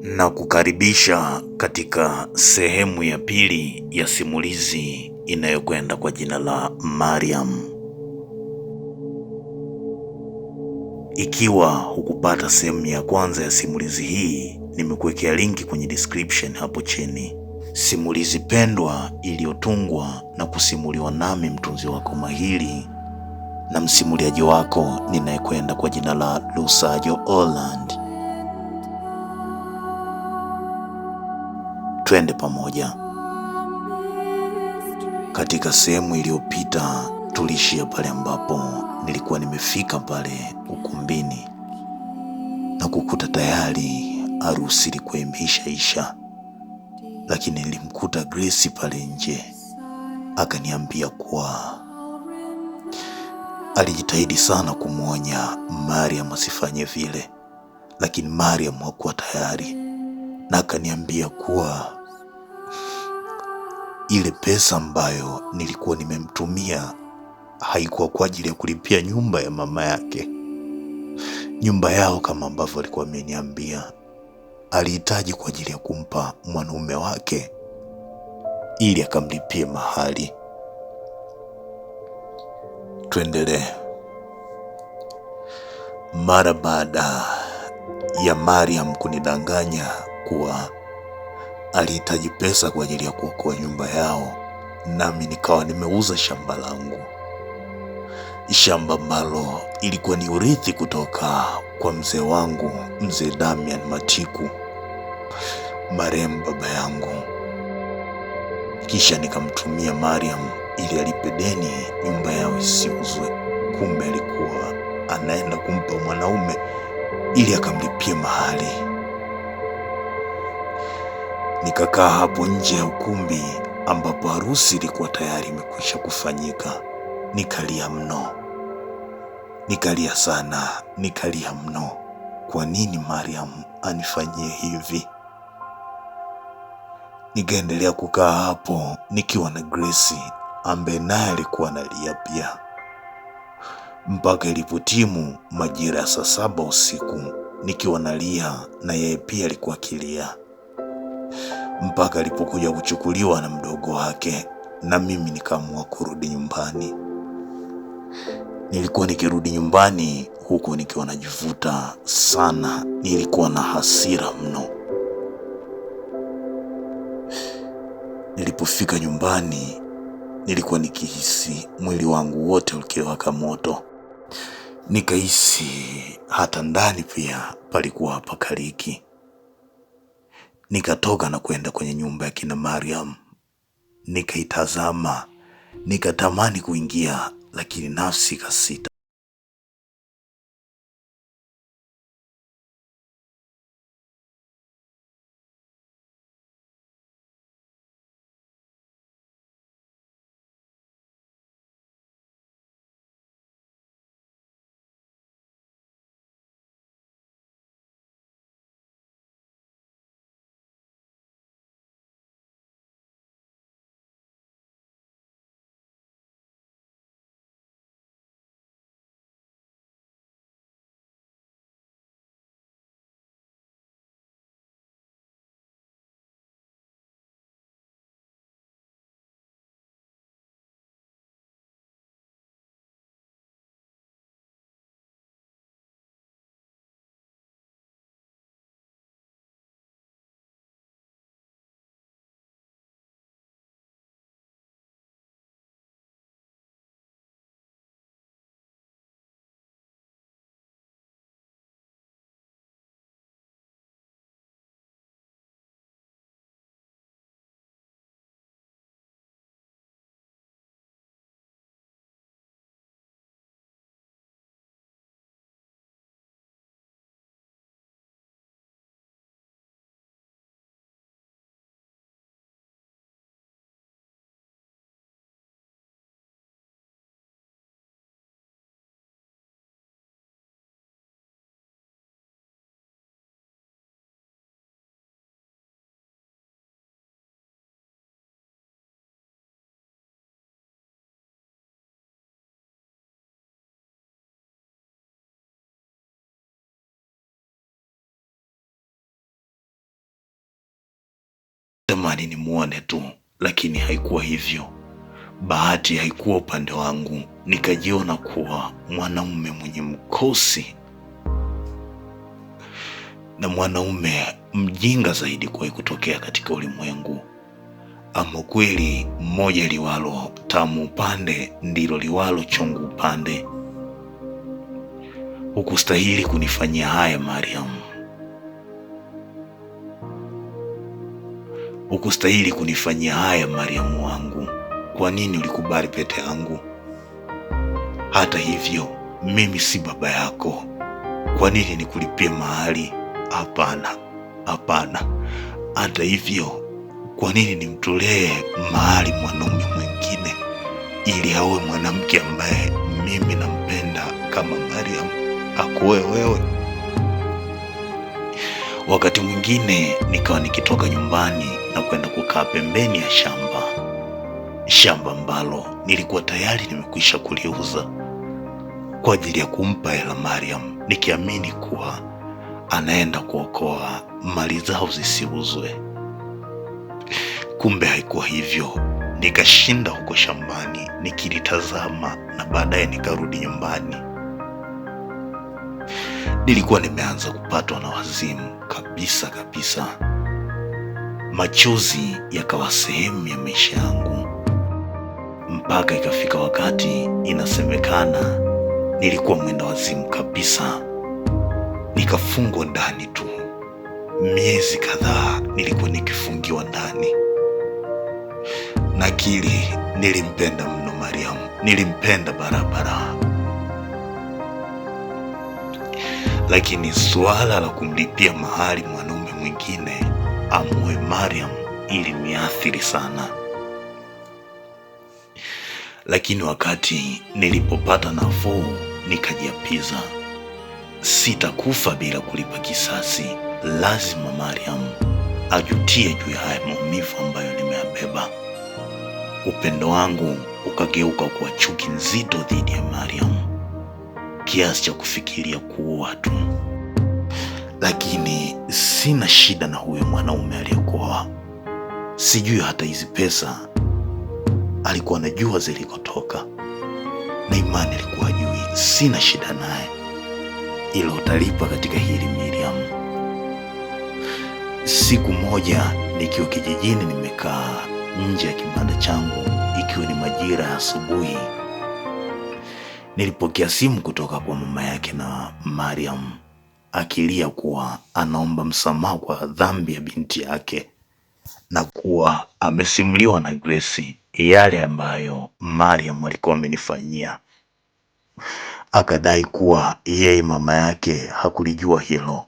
Na kukaribisha katika sehemu ya pili ya simulizi inayokwenda kwa jina la Mariam. Ikiwa hukupata sehemu ya kwanza ya simulizi hii, nimekuwekea linki kwenye description hapo chini. Simulizi pendwa iliyotungwa na kusimuliwa nami mtunzi wako mahiri na msimuliaji wako ninayekwenda kwa jina la Lusajo Holland. Twende pamoja. Katika sehemu iliyopita tuliishia pale ambapo nilikuwa nimefika pale ukumbini na kukuta tayari harusi ilikuwa imeishaisha, lakini nilimkuta Grace pale nje, akaniambia kuwa alijitahidi sana kumwonya Mariam asifanye vile, lakini Mariam hakuwa tayari, na akaniambia kuwa ile pesa ambayo nilikuwa nimemtumia haikuwa kwa ajili ya kulipia nyumba ya mama yake, nyumba yao kama ambavyo alikuwa ameniambia. Alihitaji kwa ajili ya kumpa mwanaume wake ili akamlipie mahali. Tuendelee. Mara baada ya Mariam kunidanganya kuwa alihitaji pesa kwa ajili ya kuokoa nyumba yao, nami nikawa nimeuza shamba langu, shamba ambalo ilikuwa ni urithi kutoka kwa mzee wangu, mzee Damian Matiku, marehemu baba yangu. Kisha nikamtumia Mariam ili alipe deni nyumba yao isiuzwe. Kumbe alikuwa anaenda kumpa mwanaume ili akamlipie mahali. Nikakaa hapo nje ya ukumbi ambapo harusi ilikuwa tayari imekwisha kufanyika. Nikalia mno, nikalia sana, nikalia mno. Kwa nini Mariam anifanyie hivi? Nikaendelea kukaa hapo nikiwa na Grace ambaye naye alikuwa analia pia, mpaka ilipotimu majira ya saa 7 usiku, nikiwa nalia na yeye pia alikuwa akilia, mpaka alipokuja kuchukuliwa na mdogo wake, na mimi nikaamua kurudi nyumbani. Nilikuwa nikirudi nyumbani huku nikiwa najivuta sana, nilikuwa na hasira mno. Nilipofika nyumbani nilikuwa nikihisi mwili wangu wote ukiwaka moto. Nikahisi hata ndani pia palikuwa hapakaliki. Nikatoka na kwenda kwenye nyumba ya kina Mariam. Nikaitazama, nikatamani kuingia, lakini nafsi ikasita. Nilitamani nimuone tu, lakini haikuwa hivyo. Bahati haikuwa upande wangu, nikajiona kuwa mwanaume mwenye mkosi na mwanaume mjinga zaidi kuwahi kutokea katika ulimwengu. Ama kweli, mmoja liwalo tamu upande ndilo liwalo chungu upande. Hukustahili kunifanyia haya Mariam, hukustahili kunifanyia haya Mariamu wangu. Kwa nini ulikubali pete yangu? Hata hivyo mimi si baba yako. Kwa nini nikulipie mahali? Hapana, hapana. Hata hivyo, kwa nini nimtolee mahali mwanaume mwingine ili aoe mwanamke ambaye mimi nampenda kama Mariam akuoe wewe? Wakati mwingine nikawa nikitoka nyumbani na kwenda kukaa pembeni ya shamba, shamba ambalo nilikuwa tayari nimekwisha kuliuza kwa ajili ya kumpa hela Mariam, nikiamini kuwa anaenda kuokoa mali zao zisiuzwe. Kumbe haikuwa hivyo. Nikashinda huko shambani nikilitazama, na baadaye nikarudi nyumbani. Nilikuwa nimeanza kupatwa na wazimu kabisa kabisa. Machozi yakawa sehemu ya maisha yangu, mpaka ikafika wakati inasemekana nilikuwa mwenda wazimu kabisa. Nikafungwa ndani tu miezi kadhaa, nilikuwa nikifungiwa ndani. Nakiri, nilimpenda mno Mariam, nilimpenda barabara, lakini suala la kumlipia mahali mwanaume mwingine amuoe Mariam iliniathiri sana. Lakini wakati nilipopata nafuu, nikajiapiza, sitakufa bila kulipa kisasi. Lazima Mariam ajutie juu ya haya maumivu ambayo nimeyabeba. Upendo wangu ukageuka kuwa chuki nzito dhidi ya Mariam, kiasi cha kufikiria kuua tu. Lakini sina shida na huyo mwanaume aliyekuoa. Sijui hata hizi pesa alikuwa anajua zilikotoka, na imani alikuwa ajui. Sina shida naye, ila utalipa katika hili Miriam. Siku moja nikiwa kijijini, nimekaa nje ya kibanda changu, ikiwa ni majira ya asubuhi, nilipokea simu kutoka kwa mama yake na Mariam akilia kuwa anaomba msamaha kwa dhambi ya binti yake na kuwa amesimuliwa na Grace yale ambayo Mariam alikuwa amenifanyia. Akadai kuwa yeye mama yake hakulijua hilo.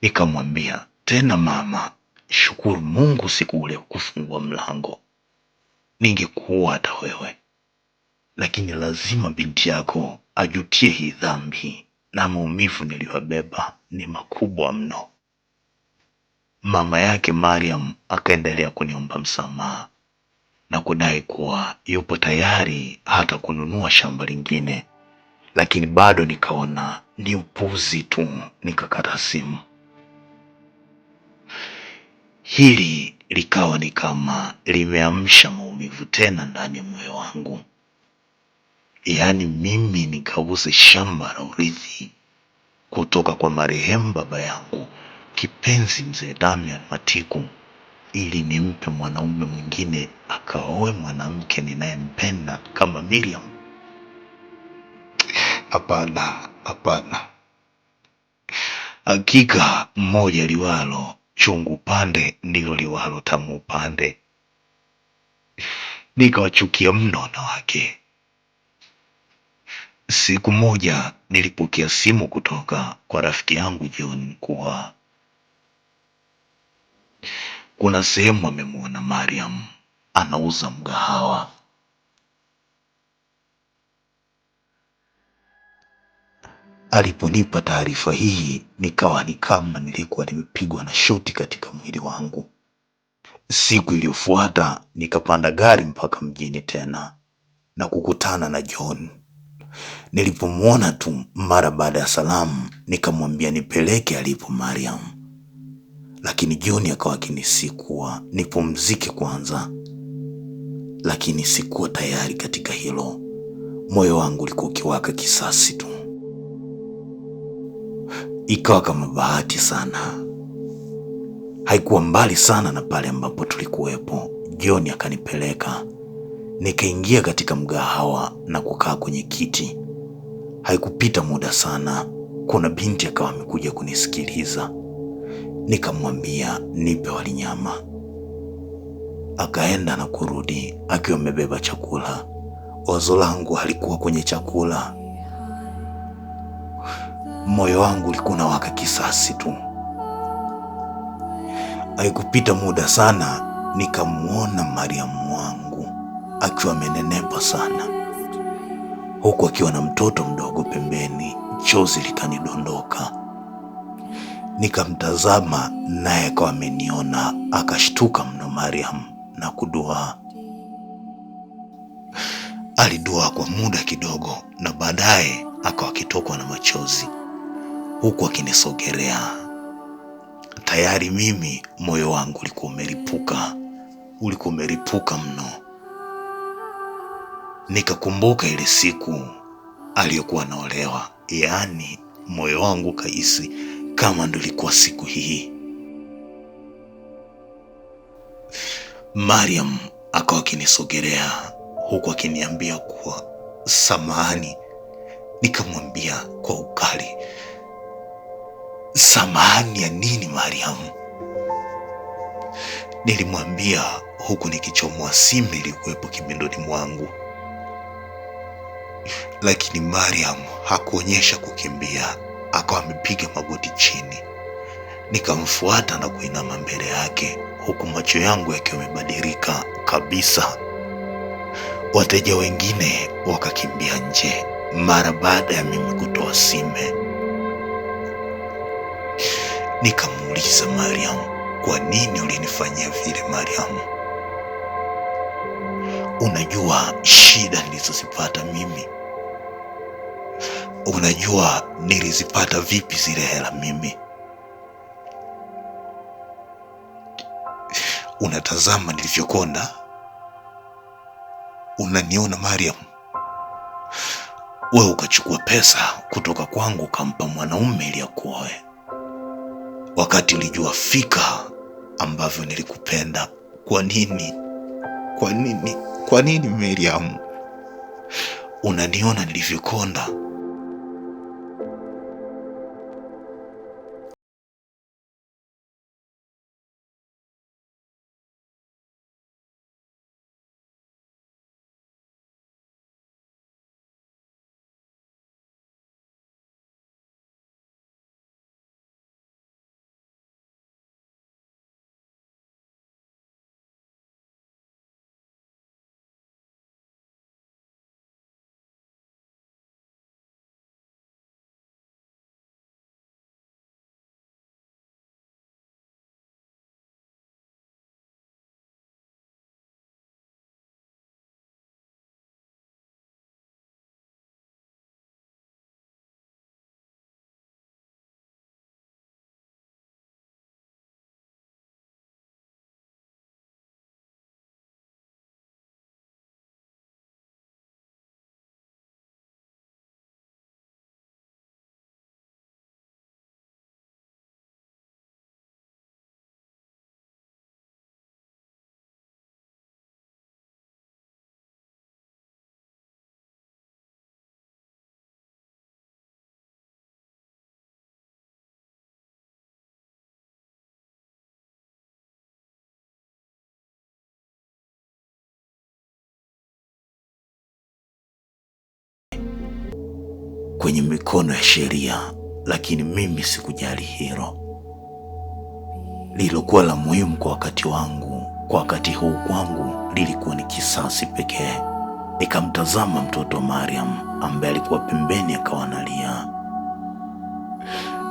Nikamwambia tena, mama, shukuru Mungu siku ule kufungua mlango, ningekuua hata wewe, lakini lazima binti yako ajutie hii dhambi na maumivu niliyobeba ni makubwa mno. Mama yake Mariam akaendelea kuniomba msamaha na kudai kuwa yupo tayari hata kununua shamba lingine, lakini bado nikaona ni upuzi tu, nikakata simu. Hili likawa ni kama limeamsha maumivu tena ndani ya moyo wangu. Yaani mimi nikauze shamba la urithi kutoka kwa marehemu baba yangu kipenzi mzee Damian Matiku ili nimpe mwanaume mwingine akaoe mwanamke ninayempenda kama Miriam? Hapana, hapana. Hakika mmoja liwalo chungu pande ndilo liwalo tamu upande. Nikawachukia mno wanawake. Siku moja nilipokea simu kutoka kwa rafiki yangu John kuwa kuna sehemu amemwona Mariam anauza mgahawa. Aliponipa taarifa hii, nikawa ni kama nilikuwa nimepigwa na shoti katika mwili wangu. Siku iliyofuata nikapanda gari mpaka mjini tena na kukutana na John. Nilipomwona tu mara baada ya salamu, nikamwambia nipeleke alipo Mariam, Lakini John akawa akinisihi kuwa nipumzike kwanza, lakini sikuwa tayari katika hilo. Moyo wangu ulikuwa ukiwaka kisasi tu. Ikawa kama bahati sana, haikuwa mbali sana na pale ambapo tulikuwepo. John akanipeleka nikaingia katika mgahawa na kukaa kwenye kiti. Haikupita muda sana, kuna binti akawa amekuja kunisikiliza. Nikamwambia nipe wali nyama. Akaenda na kurudi akiwa amebeba chakula. Wazo langu halikuwa kwenye chakula, moyo wangu ulikuwa unawaka kisasi tu. Haikupita muda sana, nikamwona Mariamu wangu akiwa amenenepa sana, huku akiwa na mtoto mdogo pembeni. Chozi likanidondoka, nikamtazama, naye akawa ameniona, akashtuka mno Mariam na kuduaa. Aliduaa kwa muda kidogo, na baadaye akawa akitokwa na machozi huku akinisogelea. Tayari mimi moyo wangu ulikuwa umelipuka, ulikuwa umelipuka mno. Nikakumbuka ile siku aliyokuwa anaolewa, yaani moyo wangu kahisi kama ndo ilikuwa siku hii. Mariam akawa akinisogelea huku akiniambia kuwa samahani. Nikamwambia kwa ukali, samahani ya nini Mariam? Nilimwambia huku nikichomoa simu iliyokuwepo kibindoni mwangu, lakini Mariam hakuonyesha kukimbia, akawa amepiga magoti chini. Nikamfuata na kuinama mbele yake, huku macho yangu yakiwa yamebadilika kabisa. Wateja wengine wakakimbia nje mara baada ya mimi kutoa sime. Nikamuuliza Mariam, kwa nini ulinifanyia vile Mariam? Unajua shida nilizozipata mimi? Unajua nilizipata vipi zile hela mimi? Unatazama nilivyokonda? Unaniona Mariam? Wewe ukachukua pesa kutoka kwangu ukampa mwanaume ili akuoe, wakati ulijua fika ambavyo nilikupenda. Kwa nini? Kwa nini? Kwa nini Mariam? Unaniona nilivyokonda? Kwenye mikono ya sheria, lakini mimi sikujali hilo. Lililokuwa la muhimu kwa wakati wangu, kwa wakati huu kwangu, lilikuwa ni kisasi pekee. Nikamtazama mtoto Mariam ambaye alikuwa pembeni akawa analia.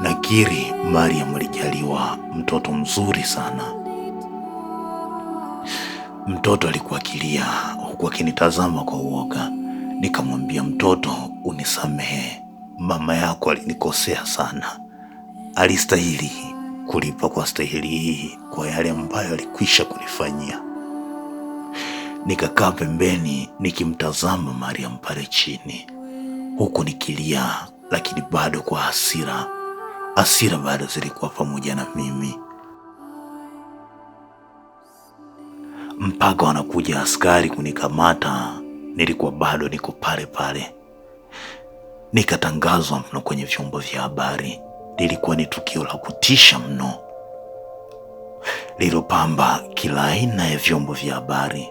Nakiri Mariam alijaliwa mtoto mzuri sana. Mtoto alikuwa akilia huku akinitazama kwa uoga. Nikamwambia, mtoto, unisamehe, mama yako alinikosea sana, alistahili kulipa kwa stahili hii kwa yale ambayo alikwisha kunifanyia. Nikakaa pembeni nikimtazama Mariam pale chini, huku nikilia, lakini bado kwa hasira. Hasira bado zilikuwa pamoja na mimi. Mpaka wanakuja askari kunikamata, nilikuwa bado niko pale pale. Nikatangazwa mno kwenye vyombo vya habari. Lilikuwa ni tukio la kutisha mno lilopamba kila aina ya vyombo vya habari.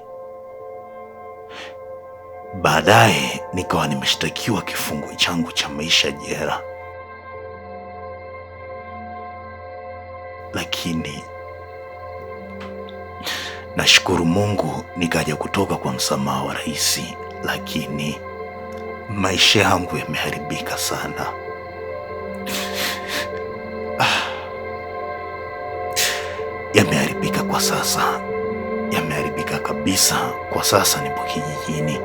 Baadaye nikawa nimeshtakiwa kifungo changu cha maisha jela, lakini nashukuru Mungu nikaja kutoka kwa msamaha wa rais, lakini maisha yangu yameharibika sana. Yameharibika kwa sasa, yameharibika kabisa. Kwa sasa nipo kijijini,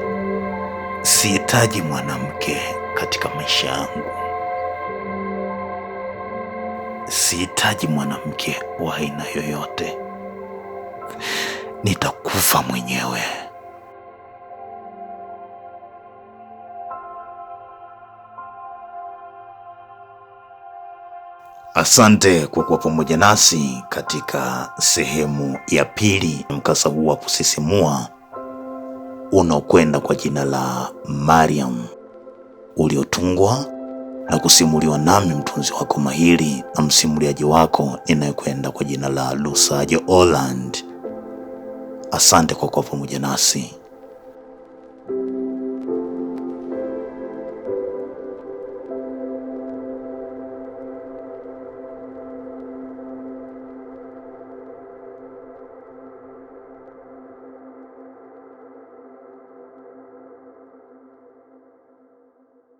sihitaji mwanamke katika maisha yangu, sihitaji mwanamke wa aina yoyote. Nitakufa mwenyewe. Asante kwa kuwa pamoja nasi katika sehemu ya pili mkasa huu wa kusisimua unaokwenda kwa jina la Mariam, uliotungwa na kusimuliwa nami mtunzi wako mahiri na msimuliaji wako ninayekwenda kwa jina la Lusajo Holland. Asante kwa kuwa pamoja nasi.